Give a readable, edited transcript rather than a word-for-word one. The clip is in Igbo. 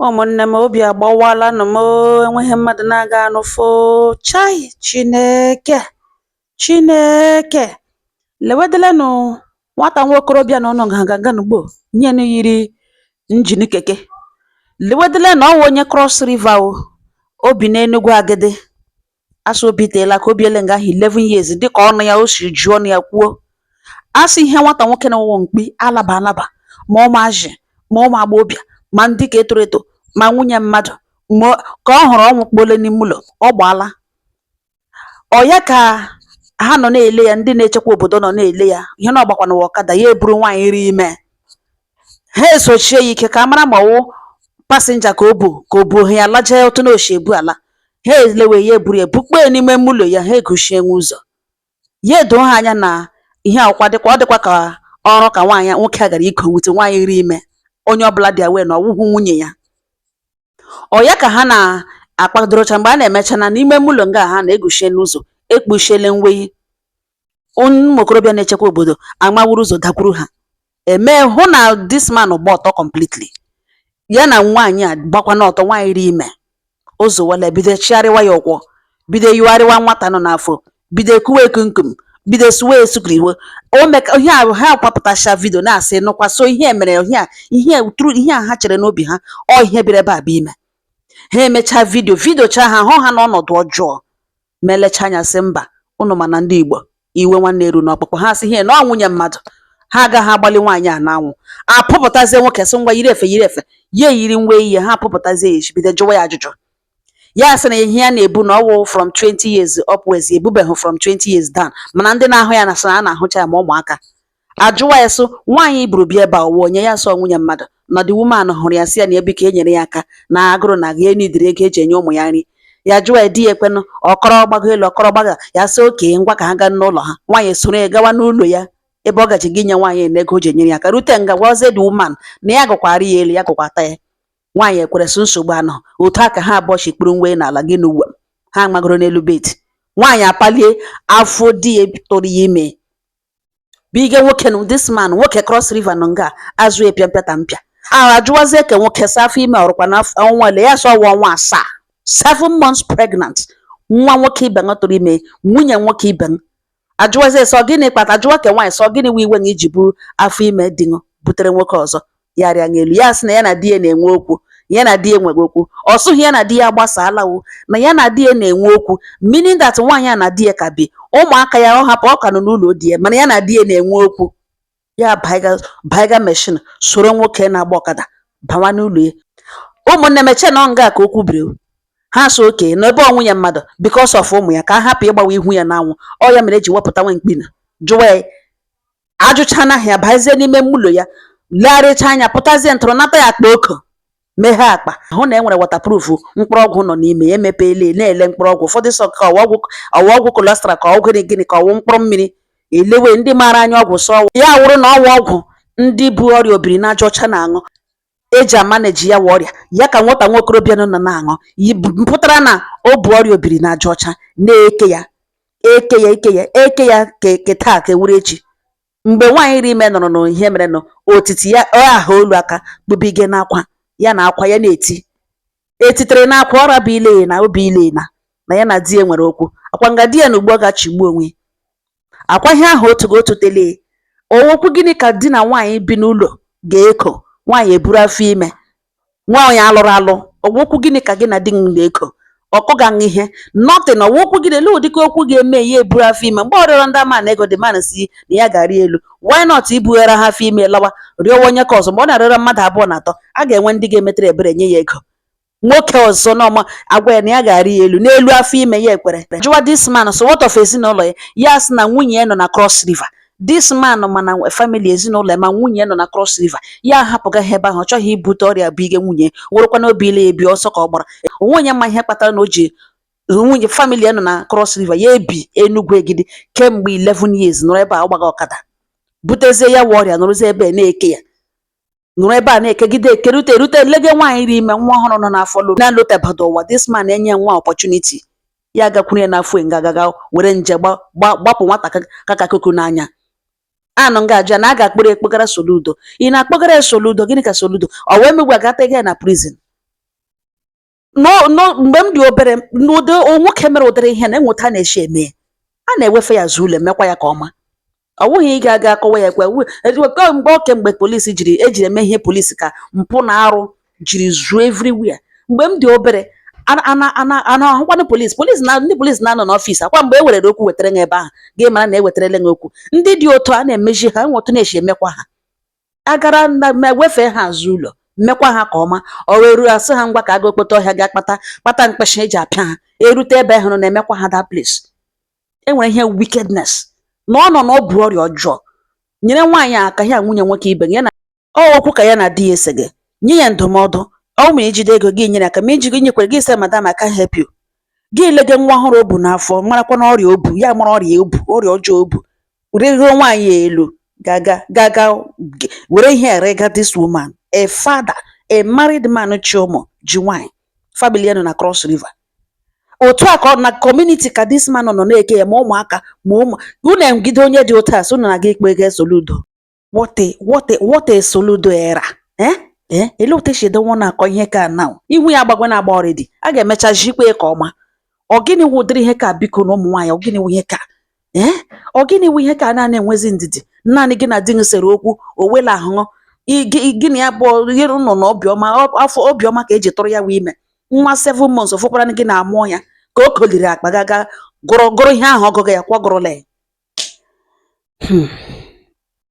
Ụmụnne m, obi agbawalanụ m oo, enweghị mmadụ na-aga anụ foo. Chai, Chineke, Chineke, lewedelenụ nwata nwa okorobịa na ụnụ nganga n'ugbo nye yiri engine keke. Lewedele na ọ wụ onye Cross River o, o bi n'Enugu Agidi. Asị obi teela ka obi ele nga ahụ 11 years, dịka ọnụ ya o si ju ọnụ ya kwuo. Asị ihe nwata nwoke na-awụ mkpi alaba alaba, ma ụmụazị, ma ụmụ agbọghọbịa, ma ndị ka etoro eto, ma nwunye mmadụ, ma ka ọ hụrụ ọnwụ kpole n'ime ụlọ ọ gbaala. Ọ ya ka ha nọ na-ele ya, ndị na-echekwa obodo nọ na-ele ya ihe na ọgbakwa n'ụwa ọkada ya eburu nwaanyị ri ime. Ha esochie ya ike ka a mara ma ọwụ passenger ka o bu, ka o bu ya lajee otu na oshi ebu ala. Ha elewe ya, eburu ya bukpe n'ime ụlọ ya, ha egochie nwe ụzọ. Ya edoo ha anya na ihe akwụkwa dịkwa, ọ dịkwa ka ọrụ ka nwaanyị nwoke a gara iko wute nwaanyị ri ime. Onye ọbụla dị aware na ọwụhụ nwunye ya. Ọ ya ka ha na-akpadorocha mgbe a na-emecha na n'ime ụlọ nga ha na-egochie n'ụzọ, ekpuchiele nweyi. Ụmụ okorobịa na-echekwa obodo amawuru ụzọ dakwuru ha, emee hụ na this man gba ọtọ completely. Ya na nwaanyị a gbakwana ọtọ, nwaanyị ri ime. Ụzọ wala bido chigharịwa ya ụkwụ, bido yigharịwa nwata nọ n'afọ, bido kuwe ekumkum, bido suwe esukiriwo. O meka ihe a, ha kwapụtacha video na-asị nụkwa so ihe mere ihe a, ihe tru ihe a ha chere n'obi ha. Ọ ihe bịara ebe a bụ ime. Ha emechaa video, videocha ha, hụ ha n'ọnọdụ ọjọọ, ma elecha anya sị mba ụnụ. Mana ndị Igbo, iwe nwanne eru n'ọkpụkpụ. Ha sị ihe na ọ nwunye mmadụ, ha agaghị agbalị nwaanyị a n'anwụ. Apụpụtazie nwoke, sị ngwa, yiri efe, yiri efe. Ya eyiri nwa ihe ha, apụpụtazie ya echi, bido jụwa ya ajụjụ. Ya sị na ihe ya na-ebu na ọwụ from 20 years upwards, ebubeghị from 20 years down, mana ndị na-ahụ ya na sị na a na-ahụcha ya ma ụmụaka. Ajụwa ya sị nwaanyị buru bịa ebe a ọwụ onye? Ya sọ nwunye mmadụ, na the woman hụrụ ya, sị ya na ebe ka e nyere ya aka na agụrụ na ya enidiri ego eji enye ụmụ ya nri. Ya jụwa ya di ya ekwenụ, ọkọrọ gbago elu, ọkọrọ gbaga. Ya sị oke ngwa, ka ha gaa n'ụlọ ha. Nwaanyị soro ya gawa n'ụlọ ya, ebe ọ gaji gị nye nwaanyị na ego o ji enyere ya aka. Rute nga, gwazie the woman na ya gụkwara ya elu, ya gụkwata ya. Nwaanyị ekwere, sị nsogbu anọ. Otu a ka ha abụọ si kpuru nwe n'ala gị n'uwe ha magoro n'elu bed. Nwaanyị apalie afọ di ya tụrụ ya ime bige nwoke nụ. This man, nwoke Cross River nọ nga azụ epịa mpịata mpịa. A ajụwazie ka nwoke sa afọ ime ọrụkwa na ọnwa ole? Ya sọ ọnwa 7, 7 months pregnant. Nwa nwoke ibe ṅụ tụrụ ime nwunye nwoke ibe ṅụ. Ajụwazie sọ gịnị kpata, ajụwa ka nwaanyị sọ gịnị wụ iwe ṅụ iji buru afọ ime di ṅụ butere nwoke ọzọ? Ya rịa elu, ya sị na ya na di ya na-enwe okwu, ya na di ya enweghị okwu. Ọ sụghị ya na di ya agbasaala o, na ya na di ya na-enwe okwu, meaning that nwaanyị a na di ya ka bi, ụmụaka ya ọ hapụ, ọ ka nọ n'ụlọ di ya, mana ya na di ya na-enwe okwu. Ya baiga baiga machine, soro nwoke na-agba ọkada bawa n'ụlọ ya. Ụmụnne m, eche na ọ nga ka okwu biri. Ha so oke na ebe ọ nwunye mmadụ, because of ụmụ ya, ka a hapụ ịgbawa ihu ya n'anwụ. Ọ ya mere eji wepụta nwe mkpina jụwa ya ajụcha na ya, bazie n'ime ụlọ ya, legharịcha anya, pụtazie ntụrụ, nata ya akpa oko, meghee akpa, hụ na e nwere waterproof mkpụrụ ọgwụ nọ n'ime ya. Emepeela na-ele mkpụrụ ọgwụ ụfọdụ, sọ ka ọwụ ọgwụ, ọwụ ọgwụ cholesterol, ka ọwụ gịnị gịnị, ka ọwụ mkpụrụ mmiri. Elewe ndị maara anya ọgwụ, sọ ya wụrụ na ọwụ ọgwụ ndị bu ọrịa obiri n'aja ọcha na-aṅụ eji amaneji ya wụ ọrịa ya, ka nwata nwa okorobịa nọ na-aṅụ yi pụtara na o bu ọrịa obiri n'aja ọcha na-eke ya, eke ya, eke ya, eke ya ke taa ka ewuru echi. Mgbe nwaanyị ri ime nọrọ n'ihe mere nụ otiti ya, ọ aha olu aka kpubige n'akwa ya na akwa ya na-eti etitere n'akwa ọra bụ ile na obi ile na ya na di ya nwere okwu akwa nga di ya na ugbu ọ ga-achịgbu onwe akwa ihe ahụ otu otu tele okwu. Gịnị ka di na nwaanyị bi n'ụlọ ga-eko, nwaanyị eburu afọ ime nwaanyị alụrụ alụ? Okwu gịnị ka gị na di m na-eko? Ọkọ ga-aṅụ ihe nothing. Ọwa okwu gịnị? Ele ụdịka okwu ga-eme ya eburu afọ ime? Mgbe ọ rịọrọ ndị ama na ego, the man si na ya ga-arị elu. Why not ibughara ha afọ ime lawa, rịọwa onye ka ọzọ? Mgbe ọ na-arịọrọ mmadụ abụọ na atọ, a ga-enwe ndị ga-emetere ebere nye ya ego. Nwoke ọzọ n'ọma agwa ya na ya ga-arị ya elu n'elu afọ ime ya, ekwere. Jụwa this man, so what of ezinụlọ ya? Ya sị na nwunye ya nọ na Cross River. This man, mana family, ezinụlọ ya, ma nwunye ya nọ na Cross River. Ya ahapụga ha ebe ahụ, ọ chọghị ibute ọrịa bụ ige nwunye, wụrụkwa n'obi ile ya ebi ọsọ ka ọ gbara onwe onye ma ihe kpatara na o ji nwunye family ya nọ na Cross River, ya ebi Enugu Egidi kemgbe 11 years, nọrọ ebe a. Ọ gbaga ọkada butezie ya wụ ọrịa, nọrọzie ebe a na-eke ya, nọrọ ebe a na-ekegide ekerute erute lege nwaanyị ri ime nwa ọhụrụ nọ n'afọ lụrụ na-alụtebado ụwa. This man enye nwa opportunity, ya gakwuru ya n'afọ nga agaga were nje gbapụ nwata kakakoko n'anya anụ nga ajụ ya na a ga-akpọrọ ekpogara Soludo. Ị na-akpọgara ya Soludo? Gịnị ka Soludo ọ wee megbu agata ya na prison? No, mgbe m dị obere, n'ụdị nwoke mere ụdịrị ihe na enweta na-eshi eme ya, a na-ewefe ya azụ ụlọ, emekwa ya ka ọma. Ọ wụghị ịga aga akọwa ya ekwe mgbe oke mgbe polisi jiri ejiri eme ihe polisi ka mpụ na arụ jiri zuo everywhere. Mgbe m dị obere, a na-ahụkwanụ polisi, polisi na ndị polisi na-anọ n'ọfịs akwa. Mgbe e werere okwu wetara ha ebe ahụ, gị mara na ewetarala ha okwu. Ndị dị otu a na-emeji ha enwe otu na-esi emekwa ha, agara na ma wefee ha azụ ụlọ, mmekwa ha ka ọma. Ọ wee ruo, asị ha ngwa, ka aga okpote ọhịa ga kpata kpata mkpịsị eji apịa ha. Erute ebe hụrụ na-emekwa ha that place. Enwere ihe wickedness na ọ nọ na ọ bụ ọrịa ọjọọ. Nyere nwaanyị a aka ya, nwunye nwoke ibe ya na ọ okwu ka ya na di ya ese gị, nye ya ndụmọdụ. Ọ ma ijide ego gị nyere aka, ma iji gị nyekwere gị, sị, "Madam, I can help you." Gị lege nwa ọhụrụ o bu n'afọ, marakwa na ọrịa o bu ya, mara ọrịa o bu, ọrịa ọjọọ o bu. Rịgo nwaanyị a elu, gaga gaga were ihe rega this woman. A father, a married man, chi ụmụ ji nwaanyị, family ya nọ na Cross River. Otu a ka ọ na community ka this man nọ na-eke ya, ma ụmụaka ma ụmụ unu egide. Onye dị otu a sị unu na-aga ikpe ego Soludo. What a Soludo era, eh eh, ele otu esi edowe na-akọ ihe ka now ihu ya agbagwe na agba already. A ga-emecha jikwa ya ka ọma. Ọ gịnị wụ ụdịrị ihe ka, biko, na ụmụ nwaanyị? Ọ gịnị wụ ihe ka, eh, ọ gịnị wụ ihe ka naanị enwezi ndidi? Naanị gị na di gị sere okwu, o wela ahụ gị na ya bụ gị nọ n'obiọma, afọ obiọma ka eji tụrụ ya wee ime nwa 7 months. Ofụkwara gị na amụọ ya ka o koliri akpa gaga gụrụ gụrụ ihe ahụ ọgụgụ ya kwagụrụla ya.